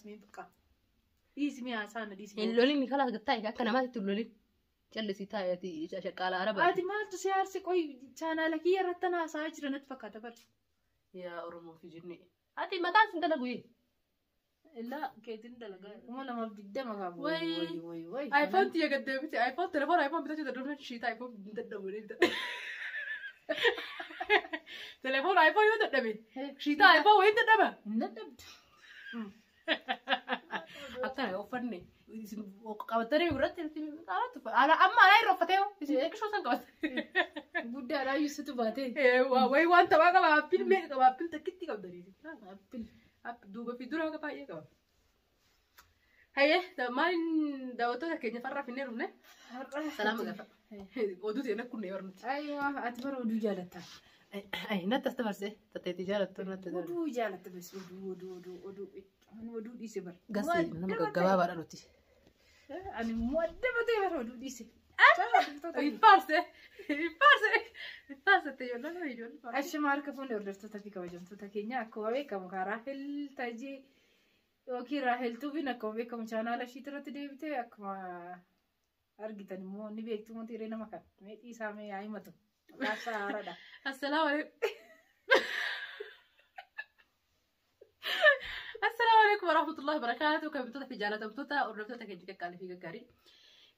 Kalaas mee bakka. Dhiisi mee haasaa na dhiisi. Hin lolin kalaas gattaa akka namaatti hin lolin. Callisii taa'e ati shaqaala araba. Ati maaltu si aarse qoy chaanaala kiyya irratti na haasa'aa jira natti fakkaata bara. Yaa Oromoo fi jinni. Ati mataan sin dalagu yee. Illaa keetiin dalagaa 2020 qaba. Wayi. Wayi wayi. iPhone tiyya gad deebite. iPhone telefoon iPhone bitachuu dadhabne shiita iPhone hin dadhabu jedhee bitadhe. Telefoon iPhone yoo dadhabe shiita iPhone wayii dadhaba. Hin dadhabdu. Akkana uffanne isin qabattanii biratti qabattu. Ala amma alaa irra uffatee hoo isin xiqqishoo san qabatte. Guddaadhaa yuusutu baatee. Wayi waan taphaa qaba appil meeqa qaba appil takkitti qabdanii. Appil. Duuba fi dura baay'ee qaba. Hayyee maaliin daawwattoota keenya farraa finnee dhufne Har'a. salaama gaafa. Oduu ta'e nakkunnee barnuti. Ayyoo ati bara oduu jaalatta. Natti as dabarsee tatteetti jaalattu natti dabarsee. Oduu jaalatta bas oduu oduu oduu oduu. Ani oduu dhiise bara. Gassi nama gaggabaabaadha nuti. Ani immoo adda batee bara oduu dhiise. Ifaarse ifaarse ifaarse ta'e ijoollee ijoollee. Ashuma harka fuunee hordoftoota fi kabajamtoota keenya akkuma beekamu karaa Raahel Tajii yookiin Raahel Tuubiin akkuma beekamu chaanaala ishii irratti deebitee akkuma argitan immoo ni beektu miti hiree nama kan mee dhiisaa mee yaa himatu maqaan haaraadha. Assalaamu alaikum. Assalaamu alaikum warahmatullahi wabarakatuh. Kabajamtoota fi jaalatamtoota hordoftoota keenya qaqqaalii fi gaggaarii.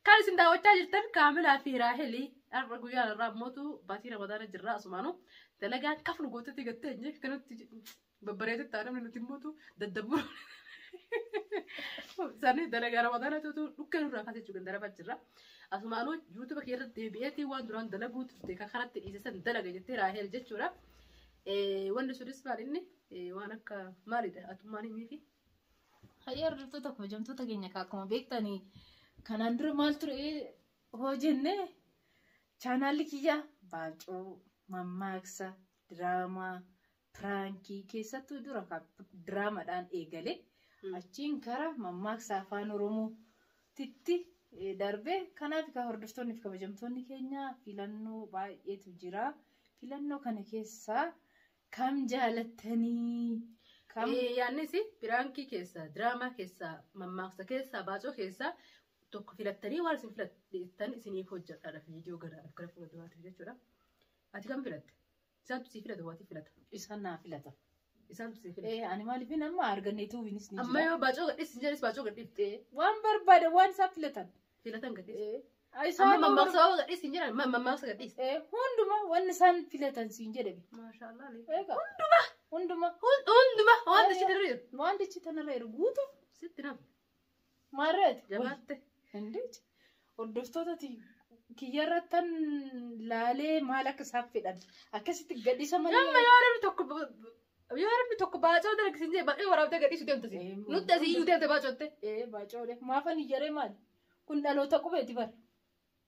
Kan isin daawwachaa jirtan Kaamilaa fi Raahelii har'a guyyaa irraa mootu baatii Ramadaana jirra asumaanu dalagaan kafnu gootatti gattee hin kanatti babbareetti ta'a namni nuti mootu daddabuu. Sani dalagaa Ramadaana tuutu dhukkee nurraa kaasee jechuudha darabaa jirra. Asumaanuu yuutuuba kee irratti deebi'eetii waan duraan dalaguu turte kan karatti dhiise san dalaga jettee Raahel jechuudha. Wanni sunis maal inni waan akka maalidha atummaan himiifi. Hayyee hordoftoota kabajamtoota keenya akkuma beektanii kanaan dura maal ture hoo jenne chaanaalli kiyya baacoo, mammaaksa, diraamaa, piraankii keessattuu dura diraamaadhaan eegale achiin kara mammaaksa afaan oromootitti darbe kanaaf kan hordoftoonni fi kabajamtoonni keenya filannoo baay'eetu jira. Filannoo kana keessaa kam jaalattanii? Kam Yaannis piraankii keessaa, diraamaa keessaa, mammaaksa keessaa, baacoo keessaa tokko filattanii waan isin filattan isiniif hojjedhaadha viidiyoo gara gara fuulduraatiif jechuudha. Ati kam filatte? Isaantu sii filata waati filata. Isaan naa filata. Isaantu sii filata. Ani maaliif amma arganne tuubinis ni Amma jira. yoo baacoo gadhiis hin jedhis baacoo gadhiifte. Waan barbaade waan isaan filatan. Filatan gadhiis. Isaan Amma mammaaksa yoo gadhiis hin jedhan mammaaksa gadhiis. Hunduma waan isaan filatan siin jedhame. Maashaallah. Hunduma. Hunduma. Hunduma waan isin irra jiru. Waan dichi tanarra jiru guutuu Sitti nama. maarreeti. Jabaatte. Indeet. Hordoftoota kiyyarrattan laalee maal akka isaan fedhan akkasitti gadhiisa malee. Amma yoo namni tokko yoo namni tokko baacoo dalagisiin jee baacoo waraabdee gadhiisu deemta si. Nutti asii iyyuu deemte baacootte. Ee baacoodhe maafan iyyaree maali? Kun dhaloota qubeeti bara.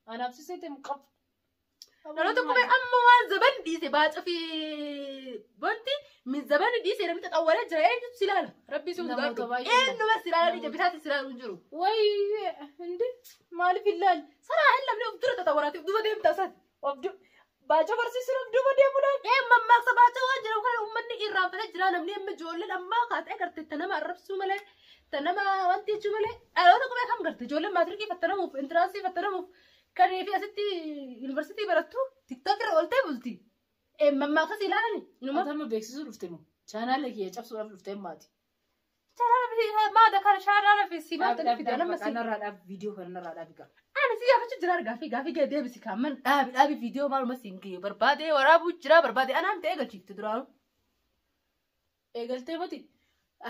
Anaaf siseete qabu. Dhaloota qubee amma waan zaban dhiise baacoo fi wanti min zaban dhiise namni xaxawwalee jira eenyutu si ilaala? Rabbii si Namoota hundaa baay'ee eenyuma si ilaala ija bitaatti si ilaalu hin jiru. Wayi inde maaliif ilaali? Saraa hin lamne of dura xaxawwaraati of duuba deemta asaan. Of baacoo barsiisuun of duuba deemuudhaan. Ee mammaaksa baacoo waan jedhamu kana uummanni irraanfatee jira namni amma ijoolleen ammaa kaatee garte ta nama arrabsuu malee ta nama wanti jechuu malee dhaloota qubee kam garte ijoolleen maatirikii fattanamuuf intiraansii fattanamuuf kan fi asitti yuunivarsiitii barattu tiktook irra ooltee bulti. Ee mammaaksa si ilaalani. Inuma Ati amma beeksisuu dhufte moo? Chaanaala kiyya cabsuudhaaf dhufte maati? maada kana shaaraala fi si maata fide nama si. Kanarraa dhaab viidiyoo kanarraa dhaabi qaba. Ani si gaafachuu jira gaafii gaafii gadi deebisi kaamman dhaabi dhaabi viidiyoo maaluma siin ga'e barbaade waraabuu jira barbaade anaan ta'ee galchiifte duraanu. Eegaltee mati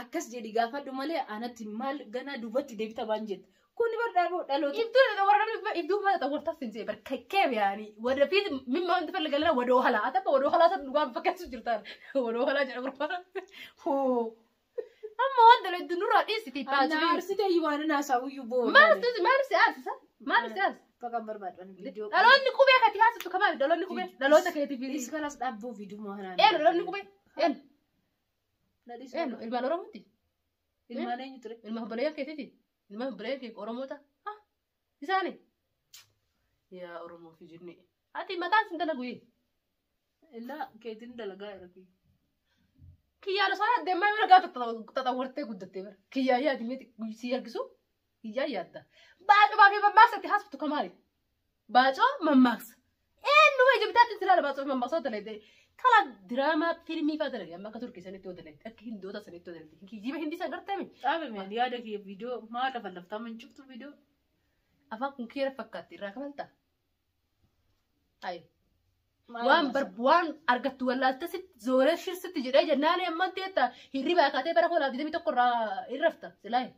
akkas jedhi gaafadhu malee anatti maal ganaa duubatti deebita waan jette. Kun bar dhaloota. Ibduu warra ibduu mana xawartaa siin jee bar kekkee yaani ወደፊት ምን መሆን ትፈልጋለህ? ወደ ኋላ አተባ ወደ ኋላ ሰን ዱጋን ፈከሱ ጅርታን ወደ ኋላ ጀርባ ሆ አማ ወንደ ለድኑራ ዲሲ Ana aarsitee waan haasa'u iyyuu boo. Maaltu maal si aarsisa? Maal si aarsa? Bakka barbaadhan viidiyoo. Dhaloonni qubee kati haasoftu kamaal dhaloonni qubee dhaloota keetii fi Dhiis kalaas dhaabbuu viidiyoo kanaan. Eenyu dhaloonni qubee eenyu Nadhiis eenyu ilmaan Oromooti Ilmaan eenyu ture? ilmaan obboleeyyan keetiiti ilmaan obboleeyyan kee Oromoota ha isaani yaa Oromoo fi jinni ati mataan sin dalagu yee Illaa keetiin dalagaa jira. Kiyyaan osoo yaadde ammaa yoo nagaa xaxawwartee guddattee bara. Kiyyaa yaadi mee si argisu kiyyaa yaadda. Baacoo fi mammaaksa itti haasoftu kamaali? Baacoo mammaaksa. Eenyu ija bitaatti si ilaala baacoo fi mammaaksa dalagde. Kala diraamaa fiilmii fa'aa dalagde amma akka Turkii sanitti yoo dalagde akka Hindoota sanitti yoo dalagde kijiba Hindii san gartee mi? Dhaabe meen yaada kiyya viidiyoo maal lafa laftaa man cuftu viidiyoo. Afaan kun kiyya fakkaatti irraa kamaltaa? Ayi. Waan bar waan argattu wallaalte sitti zooree shirsitti jedhee jennaan amma teetta hirribaa kaatee bara 2021 irraa irrafta silaayi.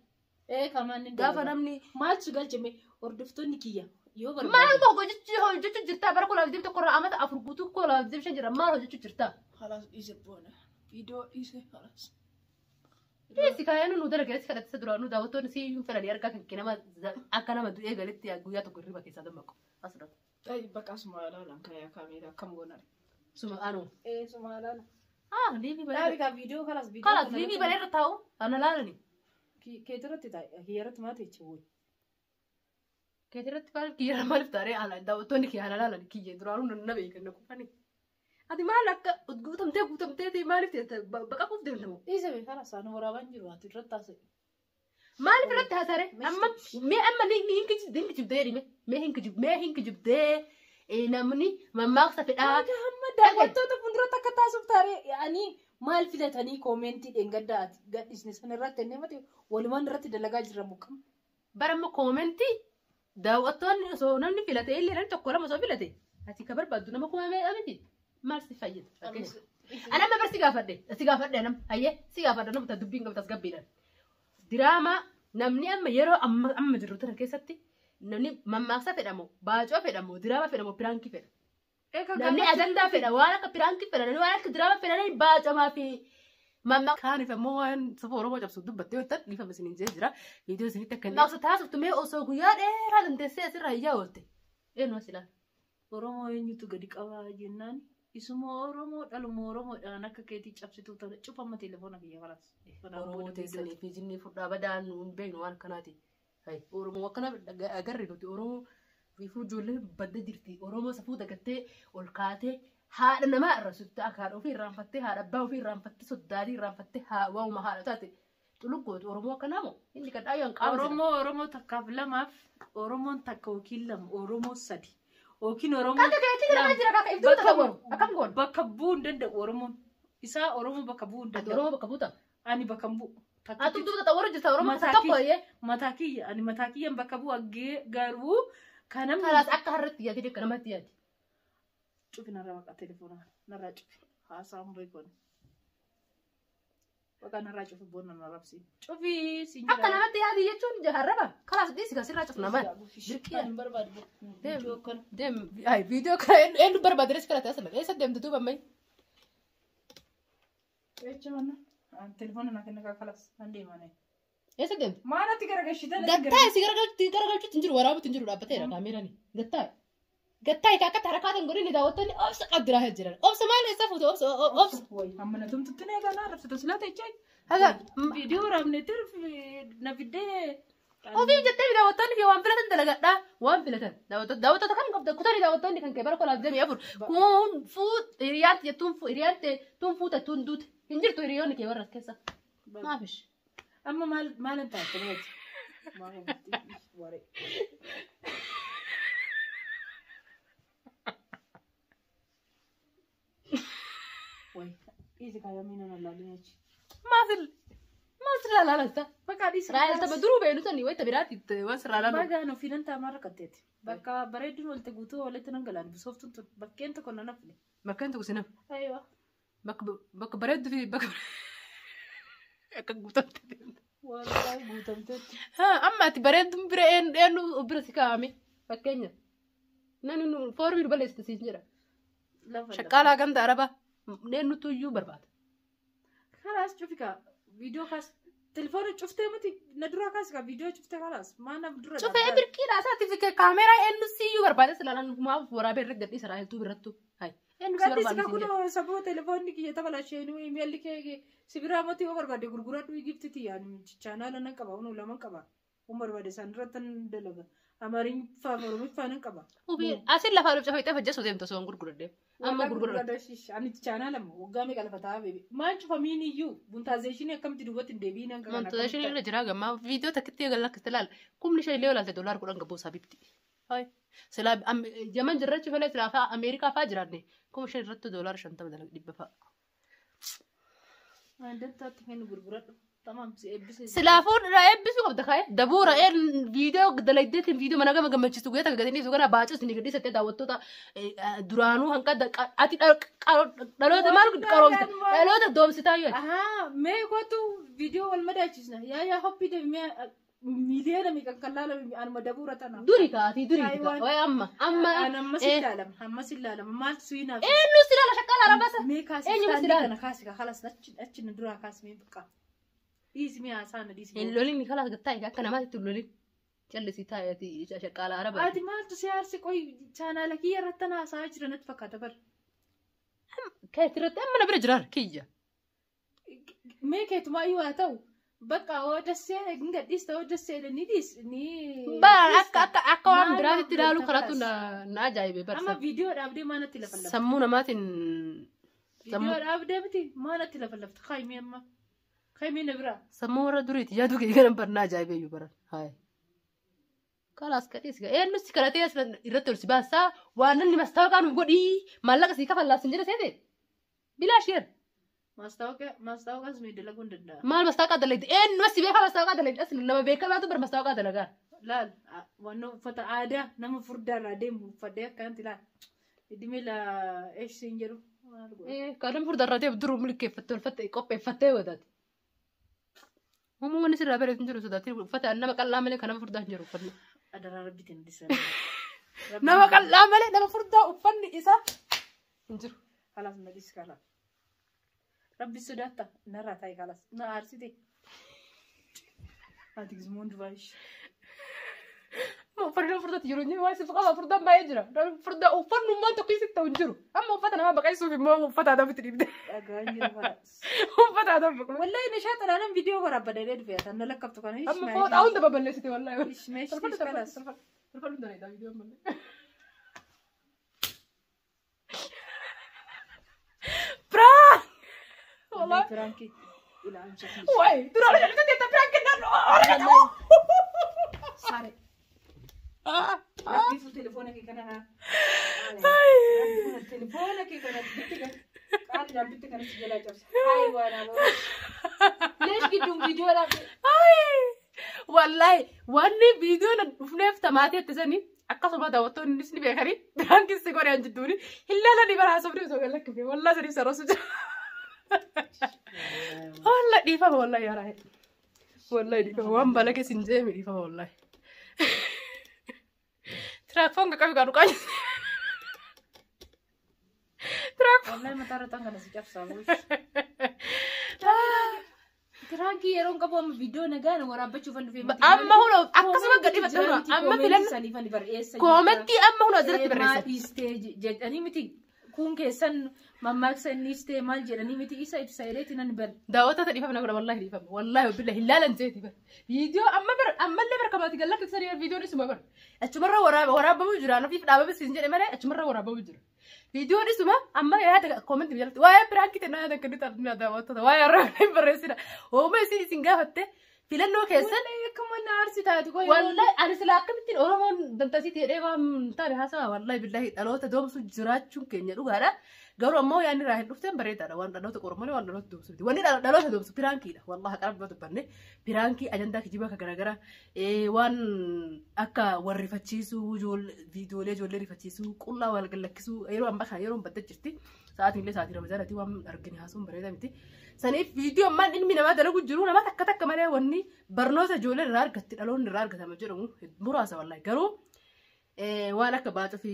Ee kamaan ni Gaafa namni maaltu galchame hordoftoonni kiyya yoo maal barbaade. koo hojjechuu jirtaa bara 2021 irraa amata 4 guutuu 2025 jira maal hojjechuu jirtaa? Khalaas dhiise boona. Viidiyoo dhiise khalaas. Dhiisi kaayanu nu dalagee si kadhattisa duraan nu daawwattoonni si iyyuu fedhanii argaa kan nama akka nama du'ee galitti guyyaa tokko hirriba keessaa dammaqu. Asirratti. Ta'i bakka suma ilaalan kaya kaameeraa akkam goonare. Suma anu. Ee suma ilaala. Ah liivii Dhaabi balee. kaa viidiyoo khalaas viidiyoo. Kalaas liivii balee irra taa'u ana laalani. Keetirratti taa'e kiyyarratti maal teechi woyi. Keetirratti maaliif kiyyara maaliif taaree ala daawwattoonni kiyya ana laalan kiyya duraanuu na beekan na kufani. Ati maal akka guutamtee guutamtee maaliif baqaquuf deemta moo? Dhiise bee khalaas anu waraabaan jiru ati irratti haasa'e. Maaliif irratti haasare? Amma mee amma ni hin kijibdee jedhime mee hin kijib mee hin kijibdee namni mammaaksa fedhaa. Amma daawwattoota fuulduratti akka taasisuuf taaree ani maal filatanii koomentii dheengaddaa ati gadhiisne san irratti ennee mati walumaan irratti dalagaa jirra mukkam. Bara amma koomentii daawwattoonni osoo namni filate illee namni tokko lama osoo filate ati ka barbaaddu nama kuma meeqa miti maal si fayyada? Ani amma bar si gaafadhe nam hayyee si gaafadhe nama dubbiin qabdu as gabbiidhaan. Diraamaa namni amma yeroo amma amma jirru tana keessatti namni mammaaksa fedhamu baacoo fedhamu diraamaa fedhamu piraankii fedha. Namni ajandaa fedha waan akka piraankii fedha namni waan akka diraamaa fedha namni baacamaa fi mammaaksa. Kaaniif ammoo waan saba Oromoo cabsu dubbattee yoo ta'an dhiifama isiniin jee jira. Viidiyoo isinitti akka mammaaksa taasiftu mee osoo guyyaa dheeraa dandeessee asirraa iyyaa oolte. Eenyu as ilaala? Oromoo eenyutu gadi qabaa jennaan isuma Oromoo dhaluma Oromoodhaan akka keetii cabsituu tana cufamma telefoona kiyya khalaas. Oromoo teessanii fi jinnii fudhaa badaan nu hin beeknu waan kanaati. Oromoo akkana agarre nuti Oromoo fiifuu ijoollee badda jirti. Oromoo safuu dagattee ol kaatee haadha namaa irra suttaa haadha ofii irraanfattee haadha abbaa ofii irraanfattee soddaatii irraanfattee waa'uma haadha taate xuluggootu Oromoo akkanaa moo inni kan dhaayyoo hin qaama jira. Oromoo Oromoo takkaaf lamaaf Oromoon takka yookiin lama Oromoo sadi yookiin Oromoo Akka keetii jira jira kaka ibduu tatawwaru akkam goon. bakka bu'uu hin danda'u Oromoon isaa Oromoo bakka bu'uu hin Ati danda'u. Oromoo bakka buuta. Ani bakka hin bu'u. Ati ibduu tatawwaru jirta Oromoo Mataa tokko eeyyee. Mataa kiyya ani mataa kiyyan bakka bu'a garuu kanam Kalaas akka harratti yaadi akka namatti yaadi. Cufi narraa baqa telefoona narraa cufi haasaan beekon. Baqa narraa cufi boonna na rabsi. Cufi siin Akka namatti yaadi jechuun jaharraba. Kalaas dhiisi kan sirraa cufna maal. Dirqiidha. Ani barbaadu. Viidiyoo kana. Deem ay viidiyoo kana eenyu barbaade rees kana taasisa eessa deemtu duuba ammayyi. Jecha mana telefoona na kenna kalaas nan deemane. Eessa deemtu? Maalatti garagalchitan? Gattaa'e si garagalchuutti hin jiru waraabuutti hin jiru dhaabbateera kaameeraan. Gattaa'e. Gattaa'e akka harakaatan godhini daawwattoonni obsa qabdiraa jiran. Obsa maal eessa fuute obsa obsa. Amma na tumtutti na eegaa na rabsita silaa ta'e. Haga Viidiyoo waraabneetti na fiddee. Ofiif jettee daawwattoonni fi waan filatan dalagadhaa waan filatan daawwattoota kam qabda kutanii daawwattoonni kan kee bara 2024 kun fuut hiriyaatti jettuun hiriyaatti tun fuute tun duute hin jirtu hiriyoonni kee warra as keessa maafish. Amma maal maal hin taate wajji. Maal waree. Wayi dhiisi kaayamii nama laalin jechi. Maasil maasil laalaalasta. Bakka dhiisi. Raayil tapha duruu beenu sanii wayita biraatti waan sirraa laalu. Bagaan ofii nan taamaa rakkatteeti. Bakka bareedduun walte guutuu walitti nan galaan bisooftuun tun bakkeen tokko nan hafne. Bakkeen tokko sinaf. Ayiwa. Bakka bareedduu fi bakka akka guutamte deemte. Walaa guutamteetti. Amma ati bareedduun bira eenyu bira si kaa'ame fakkeenya. Namni nu foormii nu balleessite siin jedha. Lafa Shaqqaalaa ganda araba eenyutu iyyuu barbaada. Kalaas cufi kaa viidiyoo kaas telefoona cuftee miti na duraa kaas kaa viidiyoo cuftee kalaas maa na dura. Cufee birqiidha isaatiif kaameeraa eenyu siyyuu barbaada silaalaan maaf waraabee irra gadhiisa raayiltuu birattu. Hai eenyu si Gadhiisi barbaada kaa siin jedha. kunoo sababa telefoonni kiyya tabalasheenuu imeelli kee sibiraa mati yoo barbaade gurguradhu giftiti yaani chaanaala nan qaba hunuu lama qaba. Waan barbaade isaan irratti dalaga. Amaariffaa fi Oromiffaa nan qaba. Asin lafaa dhufte hoyitee fajjasuu deemtu osoo hin gurguradhe. Amma gurguradhe. Ani chaanaa lama waggaa meeqa lafa taa'aa beebe. Maal cufamiin iyyuu monetization akkamitti duubatti hin deebiin hanga kana. Monetization irra jira gammaa viidiyoo takkitti eegalan akkasitti ilaala. 5,000 illee olaalte $10 gabbuu isaa bibti. Silaa Yaman jirrachi malee silaa fa'aa Ameerikaa fa'aa jiraanne 5,000 irratti $50 dalaga dhibba fa'a. Dantaatti kennu gurguradhu. Tamaam si eebbise. Silaafuu irraa eebbisuu qabda kaa'e. Dabuura viidiyoo dalagdeetiin viidiyoo mana gama gammachiisu guyyaa takka gadhiisu kana baacus ni gadhiisattee daawwattoota duraanuu hanqa ati dhaloota maal qaroomta dhaloota doomsitaa yoo. Ahaa mee kootu viidiyoo wal madaachisna yaa yaa hoppii deemee miiliyoona meeqa kan laalame anuma dabuura tana. Duri kaatii duri kaa wayi amma amma. Ammas ilaalama ammas ilaalama maaltu suinaaf. Eenyu si ilaala shaqqala arabasa. Mee kaasi Eenyu si ilaala? kana kaasi kaa kalas achi achi na duraa kaasi mee biqaa. Dhiisi mee haasaa na dhiisi. Hin lolin kalas gattaa akka namaatti hin lolin. Callisii taa'eeti shaqqala araba. Ati maaltu si aarsi qoy chaanaala kiyya irratti na haasa'aa jira natti fakkaata bar. Keetirratti amma na bira jiraar kiyya. Mee keetumaa iyyuu haa ta'u bakka hoo dassee hin gadhiista hoo dassee ni dhiis ni. Bara akka akka akka waan Maal biraatitti ilaaluu maal karaatu na na ajaa'ibe Amma barsa. viidiyoo dhaabdee maanatti lafa lafta. Sammuu namaatiin sammuu Viidiyoo dhaabdee miti maanatti lafa lafta kaayimee amma kaayimee na biraa. sammuu warra duriiti yaaduu kee kanan bar na ajaa'ibe iyyuu baran. Haaya. Kalaas kadhiis gaa eenyu si kadhatee as irratti ol si baasaa waan namni mastaawaqaa nuuf godhii maallaqa sii kafallaas hin jedhe seete. Bilaa sheer. Mastaawaqaa mastaawaqaas mee dalaguu hin danda'a. Maal mastaawaqaa dalagde eenyu si beekaa mastaawaqaa dalagde as nama beekamaatu bar mastaawaqaa dalagaa. Laal waan uffata aadaa nama furdaarraa deemu uffadhee akkanatti laal. Idimee la eeshisiin jedhu. Maal godha? Kan furdaarraa deemu duruu milkeeffattee olfatte qopheeffattee wadaati. Uummanni sirraa bareedu hin jiru sodaatee uffata nama qal'aa malee kan nama furdaa hin jiru uffanni. Adaraa rabbitiin dhiisan. Nama qal'aa malee nama furdaa uffanni isaa hin jiru. Kalaas na dhiisi kalaas. Rabbi sodaatta narraa taa'e kalaas na aarsite. Ati gizmoon duraa ishee. Uffanni nama furdaatti jiru waan siif qaba furdaan baay'ee jira. Furdaa uffannummaan tokko isitti ta'u hin jiru. Amma uffata nama baqaqsuuf immoo uffata aadaa ofitti dhiibde. Dhagaan jiru kalaas. Uffata aadaa baqaqsu. Wallahi na shaaxalaanan viidiyoo waraabadhee dhufe atan na lakkabtu kana. Amma fooxaa hunda babal'eessite wallahi. Ishmeesh Tolfadhu kalaas. tolfadhu tolfadhu dandeettaa viidiyoo malee. Prank! Wallahi piraanki ilaalcha. Wayi duraan jedhamte teetta prank kennaan. Sare. Rabbi sun telefoona kee kana haa. Rabbi kun telefoona kee kana bitti kana qaaliidhaan bitti kana si jalaa cabsa. Hayi waan aboo. Leesh gidduun viidiyoo dhaabde. Wallahi wanni viidiyoon dhufneef tamaatee ittisanii akkasuma daawwattoonnis ni beekanii piraankiin si godhan jidduuni hin laalanii bara haasofni osoo gad lakkifne wallahi saniif saroosu jira. Wallahi dhiifama wallahi yaa raahel. Wallahi dhiifama waan balage sin jeemi dhiifama wallahi. Tiraafoon qaqqabi qabu qabu. Tiraafoon. Wallahi mataa irratti kana si cabsa. Piraankii yeroo hin qabu amma viidiyoo nagaan waraabbachuuf kan dhufee. Amma hunoo akkasuma gadhiifatte hunoo amma filanna koomentii amma hunoo asirratti barreessan. Dhiistee jedhanii miti kun keessan mammaaksa inni dhiistee maal jedhanii miti isa ibsa jedheeti nan bal. Daawwattoota dhiifama na godha wallahi dhiifama wallahi billahi hin laalan jeeti bara viidiyoo amma bara ammallee bara kamaati galla keessanii viidiyoon isuma bara achumarra waraabamuu jira nafiif dhaabame siin jedhe malee achumarra waraabamuu jira viidiyoon isuma amma yaada koomentii jalatti waa'ee piraankii ta'e yaada kan nuti daawwattoota waa'ee har'a hin barreessina hooma isin isin gaafatte filannoo keessan Akkuma na aarsi taatu koo wallahi ani sila akkamittiin Oromoon dantasiitti jedhee waan taane haasawa wallahi billahi dhaloota doomsu jiraachuun keenya dhugaadha. Garuu ammoo yaadni irraa hin dhufteen bareedaadha. Waan dhaloota qormalee waan dhaloota doomsu miti. Wanni dhaloota doomsu piraankiidha. Wallahi haqaa dhuma dubbanne piraankii ajandaa kijibaa kan garaagaraa waan akka wal rifachiisuu viidiyoolee ijoollee rifachiisuu qullaa wal gallakkisuu yeroo ammaa kana yeroo badda jirti. Sa'aatiin illee sa'aatii ramadaanaati waan argine haasuun bareedaa miti. Saniif viidiyoo ammaan ilmi namaa dalagu jiru nama takka takka malee wanni barnoota ijoollee irraa argatti dhaloonni irraa argatama jedhamu muraasa wallahi garuu waan akka baacoo fi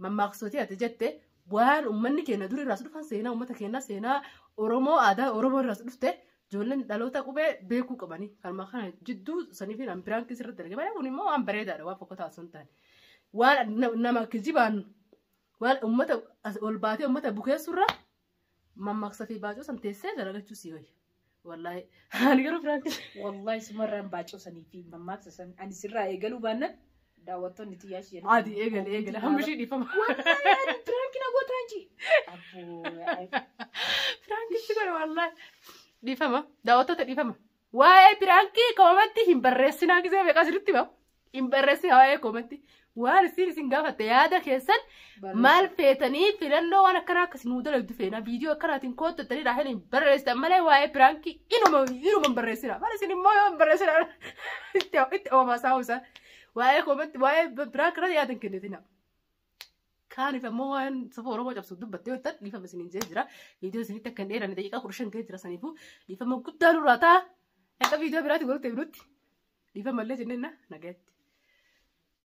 mammaaksotii ati jette waan uummanni keenya dur irraas dhufan seenaa uummata keenyaa seenaa Oromoo aadaa Oromoo irraas dhufte ijoolleen dhaloota qubee beekuu qabanii kanuma kana jidduu sanii fi naan biraan kisirratti dalage malee kun immoo waan bareedaadha waan fokkotaa osoo hin taane waan nama kijibaan waan uummata ol baatee uummata bukeessurra mammaaksa fi baacoo san teessee dalagachuu sii wayya. Wallaahi ani garuu piraankii. Wallahi sumarraan baacoo sanii fi mammaaksa san ani sirraa eegaluu baannan daawwattoonni xiyyaa ishee. Ati eegale eegale hamma ishee dhiifama. Wallahi ani piraankii na gootaa inji. Abboo. Piraankichi godhe wallaahi. Dhiifama daawwattoota dhiifama. Waa'ee piraankii koomantii hin barreessinaa gisee meeqa asirratti bahu. Hin barreessinaa waa'ee koomantii. Waan isin gaafatte yaada keessan maal feetanii filannoo waan akkanaa akkas nuu dalagdu feena viidiyoo akkanaatiin koottatanii raahel hin barreessitan malee waa'ee piraankii inuma inuma hin barreessinaa. Maal isin immoo yoo hin barreessinaa itti oomaa saa'u isaan. Waa'ee koomantii waa'ee piraankii irratti yaada hin kennitina. Kaaniif ammoo waan saba Oromoo cabsuuf dubbattee yoo ta'an dhiifama isiniin jee jira. Viidiyoo isinitti akka hin dheeranne daqiiqaa 15 ga'ee jira saniifuu dhiifama guddaa nurraa ta'a. Akka viidiyoo biraatti walitti deebinutti dhiifama illee jenneen nagaatti.